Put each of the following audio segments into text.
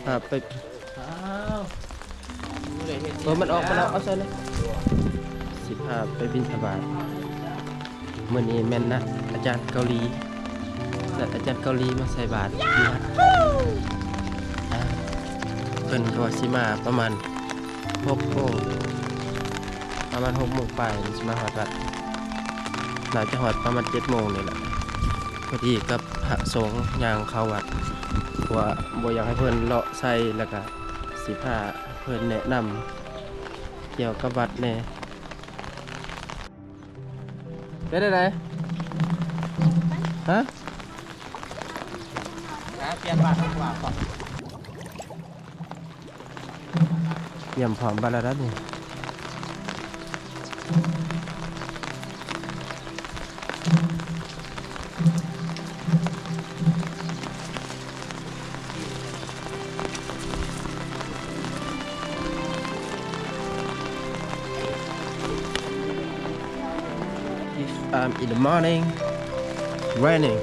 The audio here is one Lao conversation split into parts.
ພາໄປ ອ້າວ ບໍ່ໄດ້ເຮັດ ເອີ ມັນອອກມາແລ້ວ ເອົາໃສ່ເລີຍ ຊິພາໄປບິນທະບາດ. ມື້ນີ້ແມ່ນນັດອາຈານເກົາຫຼີ ນັດອາຈານເກົາຫຼີມາໃສ່ບາດຢູ່ວັດ. ອ່າ ເພິ່ນກໍວ່າຊິມາປະມານຫົກໂມງ ປະມານຫົກໂມງປາຍ ມັນຊິມາຮອດວັດ. ໜ້າຈະຮອດປະມານເຈັດໂມງນີ້ແຫຼະ ພໍດີກັບພະສົງຍ່າງເຂົ້າວັດ ເພາະວ່າບໍ່ຢາກໃຫ້ເພິ່ນເລາະໃສ່ ແລ້ວກະຊິພາເພິ່ນແນະນຳກ່ຽວກັບວັດແດ່. ເປັນຈັ່ງໃດ? ຮະ? ຫາປ່ຽນບາດ ຕ້ອງວ່າກ່ອນ. ຕຽມພ້ອມບັດແລ້ວເດີນີ້. If I'm in the morning, raining.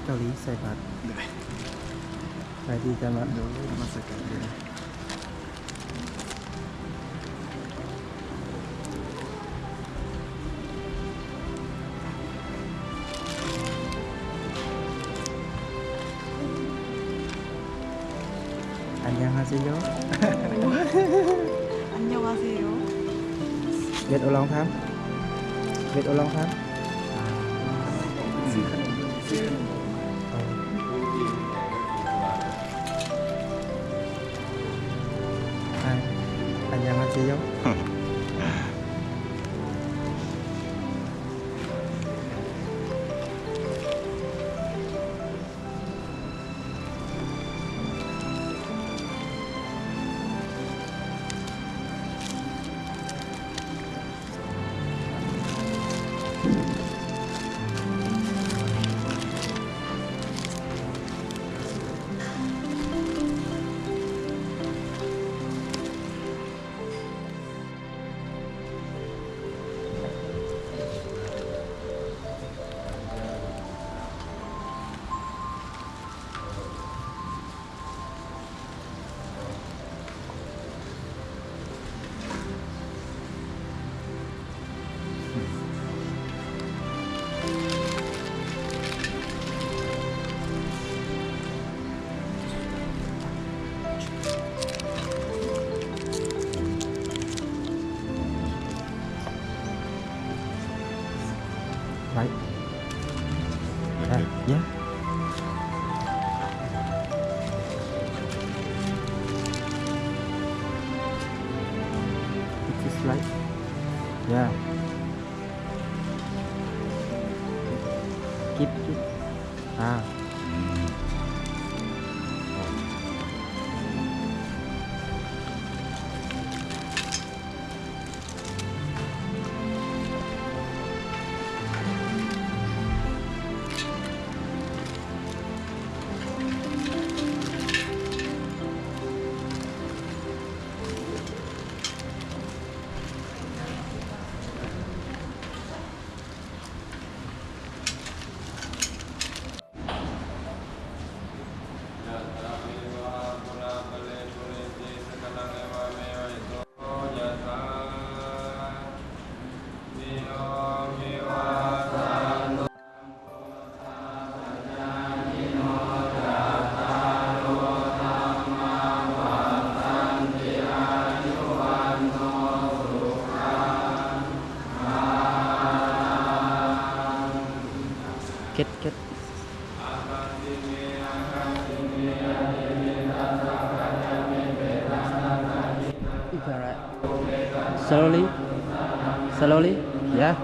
ເກົາຫຼີໃສ່ບາດ. ໂດຍ ໄປດີກັນວະ. ໂດຍ ນະມັດສະການເດີ. ອັນຍອງຮາເຊໂຍ. ອັນຍອງຮາເຊໂຍ. ເວັດໂອລອງທາມ ເວັດໂອລອງທາມ. ຊື້ຂະໜົມ Yeah. It is like, yeah. Keep, keep. Ah. ເກັດ ເກັດ Slowly, slowly, yeah.